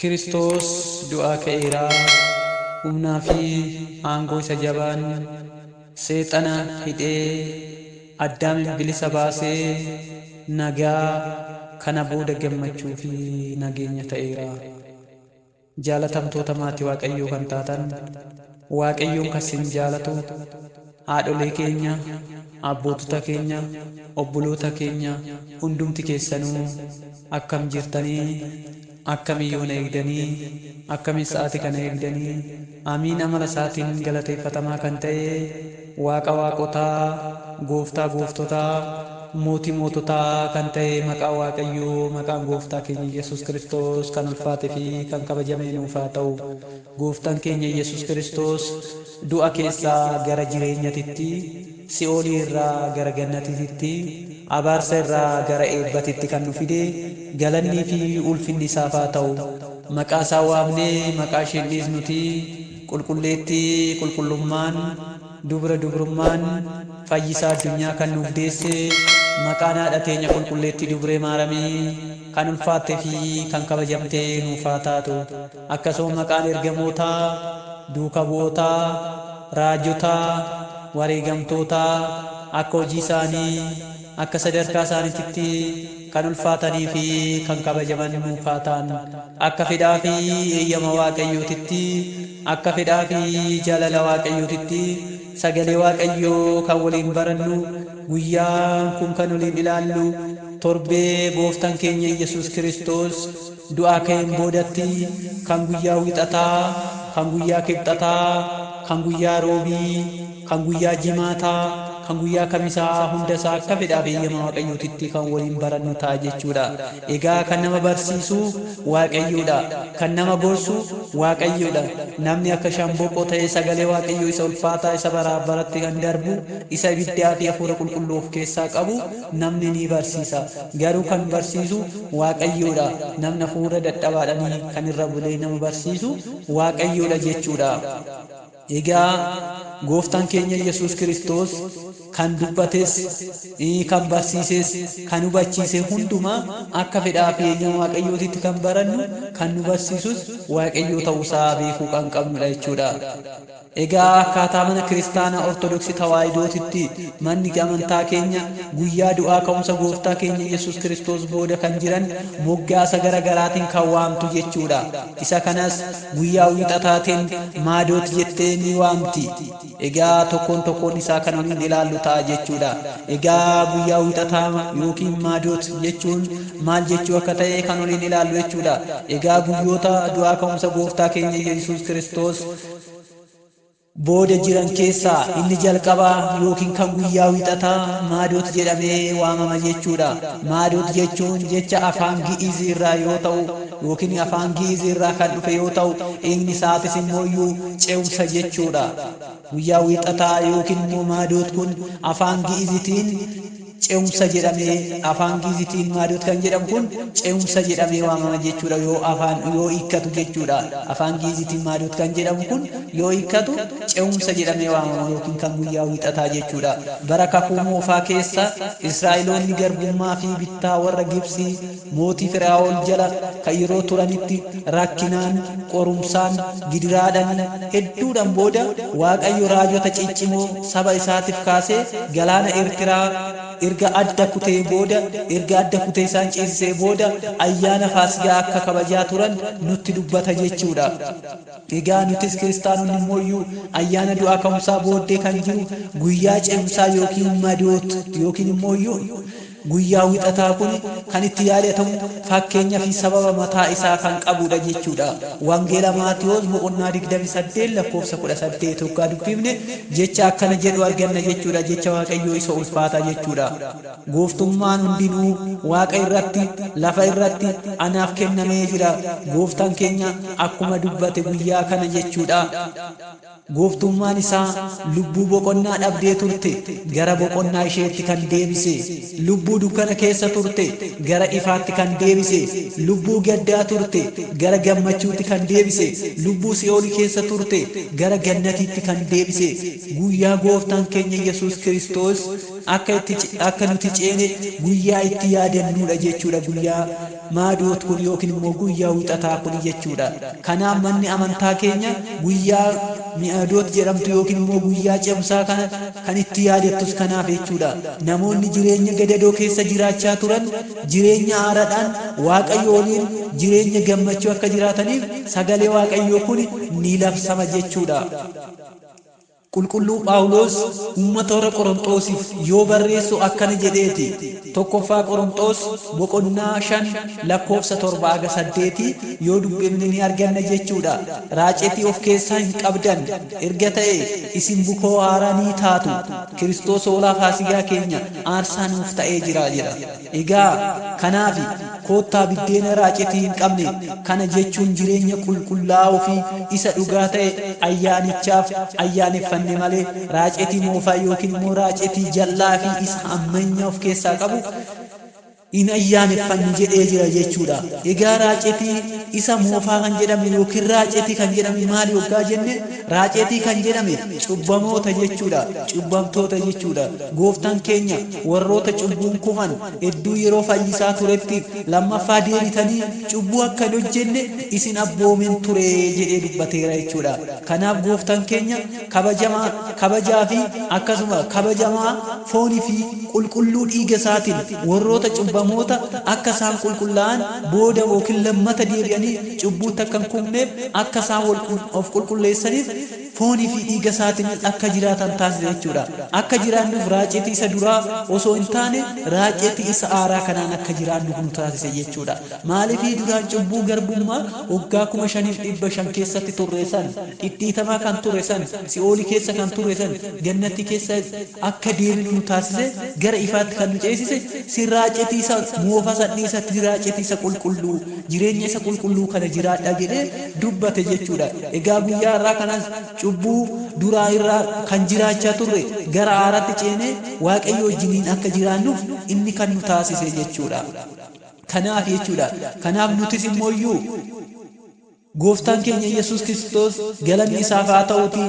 Kiristoos du'aa ka'eera, humnaa fi aangoo isa jabaan seexana hidhee Addaamin bilisa baasee nagaa kana booda gammachuu fi nageenya ta'eera. Jaalatamtoota maatii Waaqayyoo kan taatan, Waaqayyoon kan sin jaalatu, haadholee keenya, abbootota keenya, obboloota keenya hundumti keessanuu akkam jirtanii, akkamii yoona eegdanii, akkamii sa'aatii kana eegdanii? Amiin. Amala isaatiin galateeffatamaa kan ta'e Waaqa waaqotaa, gooftaa gooftotaa, mootii moototaa kan ta'e maqaa Waaqayyoo, maqaan gooftaa keenya Yesuus Kiristoos kan ulfaatee fi kan kabajame nuuf haa ta'u. Gooftaan keenya Yesuus Kiristoos du'a keessaa gara jireenyatitti, si'oolii irraa gara gannatiitti, abaarsa irraa gara eebbatitti kan nu fide galannii fi ulfinni isaaf haa ta'u. Maqaa isaa waamnee maqaa isheen dhiisnuti qulqulleettii qulqullummaan, dubra dubrummaan, fayyisaa addunyaa kan nuuf deesse maqaan haadha teenya qulqulleettii dubree Maaramii kan ulfaattee fi kan kabajamtee nuuf haa taatu. Akkasuma maqaan ergamootaa, duuka bu'ootaa, raajotaa, wareegamtootaa akka hojii isaanii akka sadarkaa isaaniitti kan ulfaatanii fi kan kabajaman nuuf haa ta'an. Akka fedhaa fi eeyyama Waaqayyootitti, akka fedhaa fi jaalala Waaqayyootitti sagalee Waaqayyoo kan waliin barannu, guyyaan kun kan waliin ilaallu torbee gooftaan keenya Yesuus Kiristoos du'aa ka'een boodatti kan guyyaa Wiixataa, kan guyyaa Kibxataa, kan guyyaa Roobii, kan guyyaa Jimaataa, kan guyyaa Kamisaa hunda isaa akka fedhaa fi eeyyama Waaqayyootitti kan waliin barannu ta'a jechuudha. Egaa kan nama barsiisu Waaqayyoodha. Kan nama gorsu Waaqayyoodha. Namni akka shamboqqoo ta'e sagalee Waaqayyoo isa ulfaataa, isa baraa baratti kan darbu, isa ibiddaa fi hafuura qulqulluu of keessaa qabu namni ni barsiisa. Garuu kan barsiisu Waaqayyoodha. Namni hafuura dadhabaadhaan kan irra bulee nama barsiisu Waaqayyoodha jechuudha. Egaa gooftaan keenya Yesuus Kiristoos kan dubbates, kan barsiises, kan hubachiise hundumaa akka fedhaa fi eeyyama Waaqayyootitti kan barannu, kan nu barsiisus Waaqayyoo ta'uusaa beekuu kan qabnudha jechuudha. Egaa akkaataa mana kiristaanaa Ortodoksii Tawaahidootitti manni amantaa keenya guyyaa du'aa ka'umsa gooftaa keenya Yesuus Kiristoos booda kan jiran moggaasa gara garaatiin kan waamtu jechuudha. Isa kanas guyyaa Wiixataatiin Maadoot jettee ni waamti. Egaa tokkoon tokkoon isaa kan waliin ilaallu ta'a jechuudha. Egaa guyyaa Wiixataa yookiin Maadoot jechuun maal jechuu akka ta'e kan waliin ilaallu jechuudha. Egaa guyyoota du'aa ka'umsa gooftaa keenya Yesuus Kiristoos booda jiran keessaa inni jalqabaa yookiin kan guyyaa Wiixataa Maadoot jedhamee waamama jechuudha. Maadoot jechuun jecha afaan Gi'izii irraa yoo ta'u, yookiin afaan Gi'izii irraa kan dhufe yoo ta'u, hiikni isaatis immoo ce'umsa jechuudha. Guyyaa Wiixataa yookiin immoo Maadoot kun afaan Gi'izitiin ce'umsa jedhamee, afaan Gi'izitiin Maadoot kan jedhamu kun ce'umsa jedhamee waamama jechuudha, yoo afaan yoo hiikkatu jechuudha. Afaan Gi'izitiin Maadoot kan jedhamu kun yoo hiikkatu ce'umsa jedhamee waamama yookiin kan guyyaa Wiixataa jechuudha. Bara kakuu moofaa keessa Israa'eloonni garbummaa fi bittaa warra Gibsii mootii Firaa'ol jala kan yeroo turanitti rakkinaan, qorumsaan, gidiraadhaan hedduudhaan booda Waaqayyo raajota ciccimoo saba isaatiif kaasee galaana Eertiraa erga adda kutee booda, erga adda kutee isaan ceesisee booda ayyaana Faasigaa akka kabajaa turan nutti dubbata jechuudha. Egaa nutis kiristaanonni immoo ayyaana du'aa ka'umsaa booddee kan jiru guyyaa ce'umsaa yookiin Madoot yookiin immoo guyyaa Wiixataa kun kan itti yaadatamu fakkeenya fi sababa mataa isaa kan qabudha jechuudha. Wangeela Maatiyoos boqonnaa 28 lakkoofsa 18 hoggaa dubbifne jecha akkana jedhu arganna jechuudha. Jecha Waaqayyoo isa ulfaataa jechuudha. Gooftummaan hundinuu waaqa irratti, lafa irratti anaaf kennamee jira. Gooftaan keenya akkuma dubbate guyyaa kana jechuudha. Gooftummaan isaa lubbuu boqonnaa dhabdee turte gara boqonnaa isheetti kan deebise, lubbuu dukkana keessa turte gara ifaatti kan deebise, lubbuu gaddaa turte gara gammachuutti kan deebise, lubbuu si'oolii keessa turte gara gannatiitti kan deebise guyyaa gooftaan keenya Yesuus Kiristoos akka itti akka nuti ceene guyyaa itti yaadannuudha jechuudha. Guyyaa maadoot kun yookiin immoo guyyaa wixataa kun jechuudha. Kanaaf manni amantaa keenya guyyaa mi'aadoot jedhamtu yookiin immoo guyyaa cimsaa kana kan itti yaadattus kanaaf jechuudha. Namoonni jireenya gadadoo keessa jiraachaa turan jireenya haaraadhaan Waaqayyo waliin jireenya gammachuu akka jiraataniif sagalee Waaqayyoo kun ni labsama jechuudha. Qulqulluu Phaawulos uummata warra Qoronxoosiif yoo barreessu akkana jedheeti. Tokkoffaa Qoronxoos boqonnaa 5 lakkoofsa 7 haga 8 yoo dubbifne ni arganna jechuudha. Raacetii of keessaa hin qabdan erga ta'e isin bukoo haaraa ni taatu. Kiristoos hoolaa Faasigaa keenya aarsaa nuuf ta'ee jira jedha. Egaa kanaaf koottaa biddeena raacetii hin qabne kana jechuun jireenya qulqullaa'uu fi isa dhugaa ta'e ayyaanichaaf ayyaaneffanne malee raacetii moofaa yookiin immoo raacetii jal'aa fi isa hammanya of keessaa qabu hin ayyaaneffannu jedhee jira jechuudha. Egaa raacetii isa moofaa kan jedhame yookiin raacetii kan jedhame maali yoggaa jenne, raacetii kan jedhame cubbamoota jechuudha. Cubbamtoota jechuudha. Gooftaan keenya warroota cubbuun kufan hedduu yeroo fayyisaa turetti lammaffaa deebitanii cubbuu akka hin hojjenne isin abboomen ture jedhee dubbateera jechuudha. Kanaaf gooftaan keenya kabajamaa kabajaa fi akkasuma kabajamaa foonii fi qulqulluu dhiiga isaatiin warroota cubbamoota akka isaan qulqullaa'an booda yookiin lammata deebi'anii cubbuutti akka hin kufneef akka isaan of qulqulleessaniif foonii fi dhiiga isaatiin akka jiraatan taasise jechuudha. Akka jiraannuuf raacetii isa duraa osoo hin taane raacetii isa haaraa kanaan akka jiraannuuf nu taasise jechuudha. Maaliifii duraan cubbuu garbummaa waggaa 5500 keessatti turre san, dhidhiitamaa kan ture san, si'oolii keessa kan ture san, gannatti keessa akka deebinu nu taasise, gara ifaatti kan nu ceesise si raacetii isa moofa san dhiisatti raacetii isa qulqulluu, jireenya isa qulqulluu kana jiraadha jedhee dubbate jechuudha. Egaa guyyaa har'aa kanas cubbuu duraa irraa kan jiraachaa turre gara haaraatti ceenee Waaqayyo wajjiniin akka jiraannuuf inni kan nu taasise jechuudha. Kanaaf jechuudha. Kanaaf nutis immoo iyyuu Gooftaan keenya Yesuus Kiristoos galanni isaaf haa ta'uutii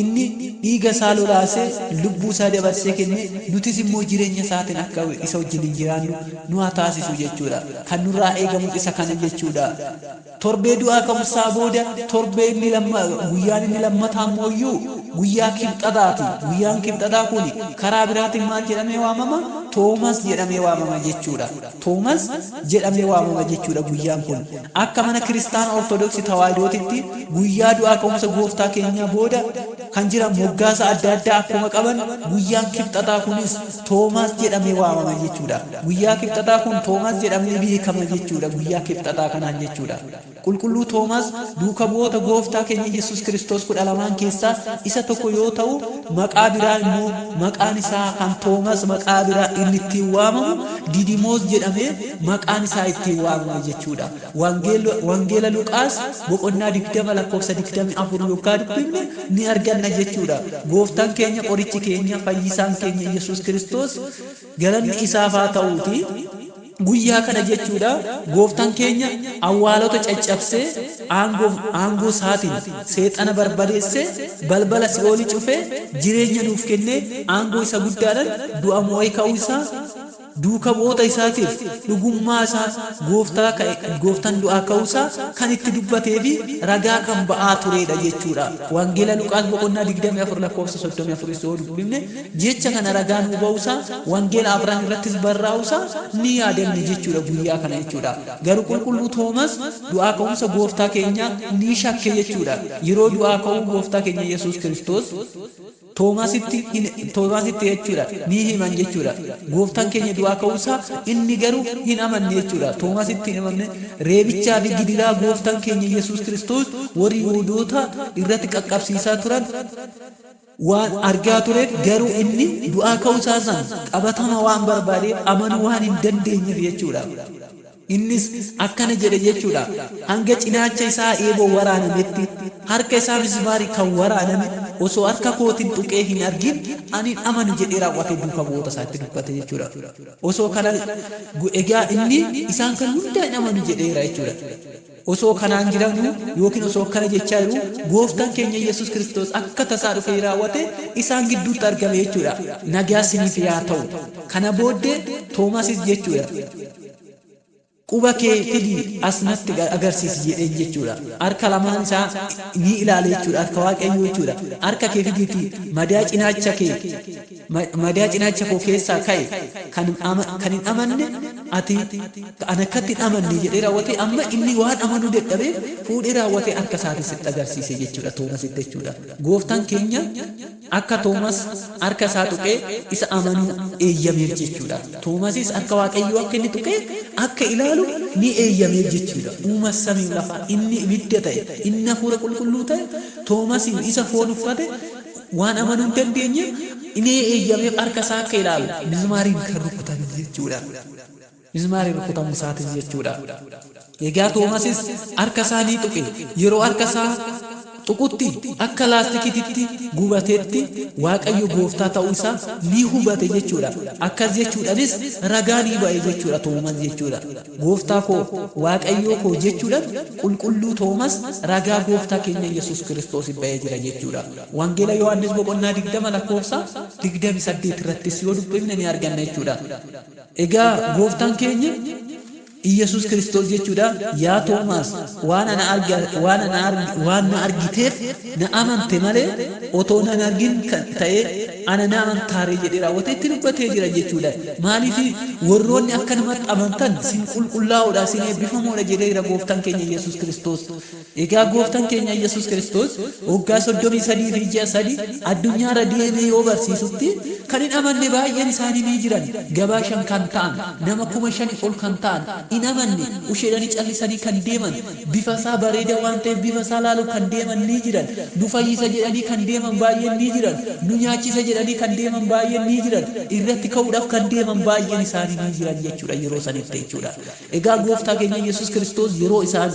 inni dhiiga isaa lolaasee lubbuu isaa dabarsee kennee nutis immoo jireenya isaatiin akka isa wajjiniin jiraannu nu haa taasisu jechuudha. Kan nurraa eegamus isa kana jechuudha. Torbee du'aa ka'umsaa booda torbee inni lamma guyyaan inni lammataa immoo iyyuu guyyaa kibxataati. Guyyaan kibxataa kun karaa biraatiin maal jedhamee waamama? Toomas jedhamee waamama jechuudha. Toomas jedhamee waamama jechuudha guyyaan kun. Akka mana kiristaana Ortodoksi Tawaahidootitti guyyaa du'aa ka'umsa gooftaa keenyaa booda kan jiran moggaasa adda addaa akkuma qaban guyyaan kibxataa kunis Toomaas jedhamee waamama jechuudha. Guyyaa kibxataa kun Toomaas jedhamee beekama jechuudha guyyaa kibxataa kanaan jechuudha. Qulqulluu Toomaas duuka bu'oota gooftaa keenya Yesuus Kiristoos 12n keessaa isa tokko yoo ta'u maqaa biraa immoo maqaan isaa kan Toomaas maqaa biraa inni ittiin waamamu Didimoos jedhamee maqaan isaa ittiin waamama jechuudha. Wangeela Luqaas boqonnaa 20 lakkoofsa 24 yoggaa dubbifne ni arganna jechuudha. Gooftaan keenya qorichi keenya fayyisaan keenya Yesuus Kiristoos galanni isaaf haa ta'uuti. Guyyaa kana jechuudha gooftaan keenya awwaalota caccabsee aangoo aangoo isaatiin seexana barbadeessee balbala si'oolii cufee jireenya nuuf kennee aangoo isa guddaadhaan du'a mo'ee ka'uu isaa duuka bu'oota isaatiif dhugummaa isaa gooftaa ka'e gooftaan du'aa ka'uu isaa kan itti dubbatee fi ragaa kan ba'aa tureedha jechuudha. Wangeela Luqaas boqonnaa 24 lakkoofsa 34 yoo dubbifne jecha kana ragaa nuu ba'uu isaa wangeela afran irrattis barraa'uu isaa ni yaadanne jechuudha guyyaa kana jechuudha. Garuu qulqulluu Toomas du'aa ka'umsa gooftaa keenyaa ni shakke jechuudha. Yeroo du'aa ka'uu gooftaa keenya Yesuus Kiristoos Toomaasitti Toomaasitti jechuudha ni himan jechuudha. Gooftaan keenya du'aa ka'uu isaa inni garuu hin amanne jechuudha. Toomaasitti hin amanne reebichaa fi gidiraa gooftaan keenya Yesuus Kiristoos warri Yihuudoota irratti qaqqabsiisaa turan waan argaa tureef garuu inni du'aa ka'uu isaa san qabatama waan barbaadeef amanuu waan hin dandeenyeef jechuudha. Innis akkana jedhe jechuudha, hanga cinaacha isaa eeboo waraanametti, harka isaa mismaarii kan waraaname osoo harka kootiin tuqee hin argin ani hin amanu jedhee raawwatee duuka bu'oota isaatti dubbate jechuudha. Osoo kana egaa inni isaan kan hundaa hin amanu jedheera jechuudha. Osoo kanaan jiranuu yookiin osoo akkana jechaa jiruu Gooftaan keenya Yesuus Kiristoos akka tasaa dhufee raawwate isaan gidduutti argame jechuudha. Nagaa isiniif yaa ta'u. Kana booddee Toomasis jechuudha. Quba kee fidii as natti agarsiisi jedheen jechuudha. Harka lamaan isaa ni ilaale jechuudha. Harka Waaqayyoo jechuudha. Harka kee fidiitii madaa cinaacha kee madaa cinaacha koo keessaa ka'e kan kan hin amanne ati an akkatti hin amanne jedhee raawwatee amma inni waan amanuu dadhabeef fuudhee raawwatee harka isaatiin sitti agarsiise jechuudha Toomasitti jechuudha. Gooftaan keenya akka Toomas harka isaa tuqee isa amanuu eeyyameef jechuudha. Toomasis harka Waaqayyoo akka inni tuqee akka ilaalu ni eeyyameef jechuudha. Uuma samii lafaa inni ibidda ta'e, inni hafuura qulqulluu ta'e Toomasiin isa foon uffate waan amanuu hin dandeenyeef inni eeyyameef harka isaa akka ilaalu mismaariin kan rukutame jechuudha. Mismaariin rukutamuu isaatis jechuudha. Egaa Toomasis harka isaa ni tuqe. Yeroo harka isaa tuqutti akka laastikiitti gubateetti Waaqayyo gooftaa ta'uu isaa ni hubate jechuudha. Akkas jechuudhaanis ragaa ni ba'e jechuudha Toomas jechuudha. Gooftaa koo Waaqayyoo koo jechuudhaan qulqulluu Toomas ragaa gooftaa keenya Yesuus Kiristoos ba'ee jira jechuudha. Wangeela Yohaannis boqonnaa 20 lakkoofsa 28 irrattis yoo dubbifne ni arganna jechuudha. Egaa gooftaan keenya Iyyasuus Kiristoos jechuudha yaa Toomaas waan ana arga waan ana arg waan na argiteef na amante malee otoo nan argin kan ta'e ana na amantaaree jedhee raawwatee itti dubbatee jira jechuudha. Maaliif warroonni akka namatti amantan sin qulqullaa'oodha sin eebbifamoodha jedheera gooftaan keenya Iyyasuus Kiristoos. Egaa gooftaan keenya Iyyasuus Kiristoos waggaa 33 fi ji'a 3 addunyaarra deemee yoo barsiisutti kan hin amanne baay'een isaanii ni jiran. Gabaa 5 kan ta'an, nama 5,000 ol kan ta'an hin amanne, usheedhanii callisanii kan deeman, bifa isaa bareeda waan ta'eef bifa isaa laaluuf kan deeman ni jiran. Nu fayyisa jedhanii kan deeman baay'een ni jiran. Nu nyaachisa jedhanii kan deeman baay'een ni jiran. Irratti ka'uudhaaf kan deeman baay'een isaanii ni jiran jechuudha yeroo sanitti jechuudha. Egaa gooftaa keenya Yesuus Kiristoos yeroo isaan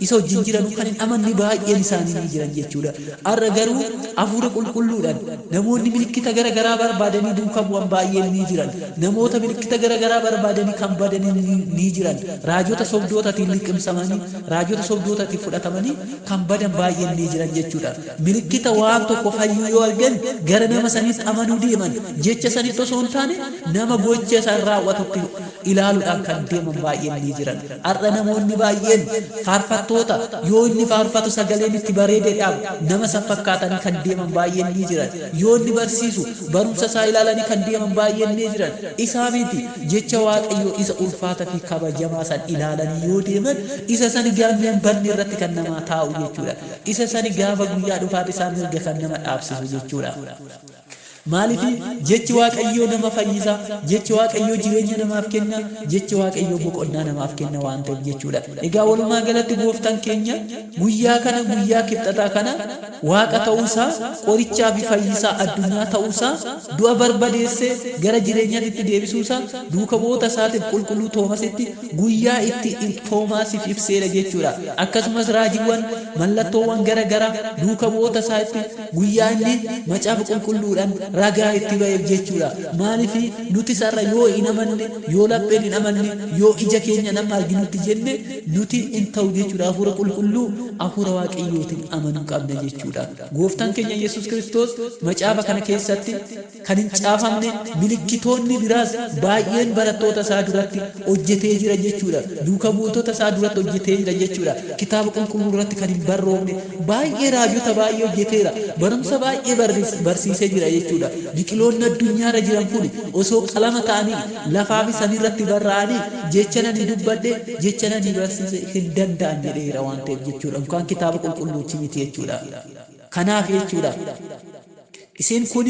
isa wajjin jiranuu kan hin amanne baay'een isaanii ni jiran jechuudha. Har'a garuu hafuura qulqulluudhaan namoonni milikkita gara garaa barbaadanii duukaa bu'an baay'een ni jiran. Namoota milikkita gara garaa barbaadanii kan badanii ni jiran. Raajota sobdootaatiin liqimsamanii, raajota sobdootaatiin fudhatamanii kan badan baay'een ni jiran jechuudha. Milikkita waan tokko fayyuu yoo argan gara nama saniitti amanuu deeman. Jecha sanitti osoo hin taane nama gocha isaan raawwatutti ilaaluudhaan kan deeman baay'een ni jiran. Har'a namoonni baay'een faarfattoota yoo inni faarfatu sagaleen itti bareedeedhaaf nama san fakkaatanii kan deeman baay'een ni jiran. Yoo inni barsiisu barumsa isaa ilaalanii kan deeman baay'een ni jiran. Isaa miti jecha Waaqayyoo isa ulfaata fi kabajamaa san ilaalanii yoo deeman isa sani galmeen banne irratti kan namaa taa'u jechuudha. Isa sani gaafa guyyaa dhufaati isaa mirga kan nama dhaabsisu jechuudha. Maaliif jechi Waaqayyoo nama fayyisa, jechi Waaqayyoo jireenya namaaf kenna, jechi Waaqayyoo boqonnaa namaaf kenna waan ta'eef jechuudha. Egaa walumaa galatti gooftaan keenya guyyaa kana guyyaa kibxataa kana Waaqa ta'uu isaa, qorichaa fi fayyisaa addunyaa ta'uu isaa, du'a barbadeessee gara jireenyaatti deebisuu isaa duuka bu'oota isaatiif qulqulluu Toomasitti guyyaa itti Toomaasiif ibseedha jechuudha. Akkasumas raajiiwwan, mallattoowwan gara garaa duuka bu'oota isaatti guyyaa inni macaafa qulqulluudhaan ragaa itti ba'eef jechuudha. Maaliif nutis har'a yoo hin amanne, yoo lapheen hin amanne, yoo ija keenya nama arginutti jenne nuti hin ta'u jechuudha. Hafuura qulqulluu, hafuura Waaqayyootiin amanuu qabna jechuudha. Gooftaan keenya Yesuus Kiristoos macaafa kana keessatti kan hin caafamne milikkitoonni biraas baay'een barattoota isaa duratti hojjetee jira jechuudha. Duuka buutota isaa duratti hojjetee jira jechuudha. Kitaaba qulqulluu irratti kan hin barroofne baay'ee raajota baay'ee hojjeteera. Barumsa baay'ee barsiisee jira jechuudha. Biqiloonni addunyaarra jiran kun osoo qalama ta'anii lafaa fi samii irratti barraa'anii jecha nani dubbadhe jecha nani barsiise hin danda'an jedheera waan ta'eef jechuudha. Yookaan kitaaba qulqulluuchi miti jechuudha. Kanaaf jechuudha. Isin kun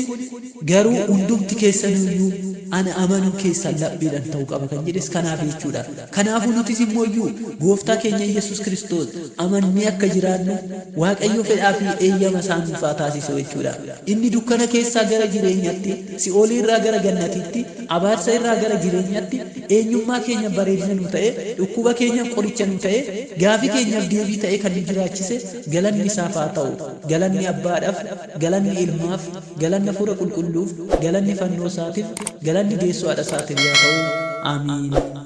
garuu hundumti keessaniyyuu ana amanuu keessan lapheedhaan ta'uu qaba kan jedhes kanaaf jechuudha. Kanaafuu nutis immoo iyyuu gooftaa keenya Yesuus Kiristoos amannee akka jiraannu Waaqayyo fedhaa fi eeyyama isaa nuuf haa taasisu jechuudha. Inni dukkana keessaa gara jireenyatti, si'oolii irraa gara gannatiitti, abaarsa irraa gara jireenyatti, eenyummaa keenya bareedina nu ta'e, dhukkuba keenyaaf qoricha nu ta'e, gaafii keenyaaf deebii ta'e kan nu jiraachise galanni isaaf haa ta'u. Galanni Abbaadhaaf, galanni Ilmaaf, galanni Hafuura Qulqulluuf, galanni fannoo isaatiif, galanni deessoo haadha isaatiif yaa ta'u. Amiin.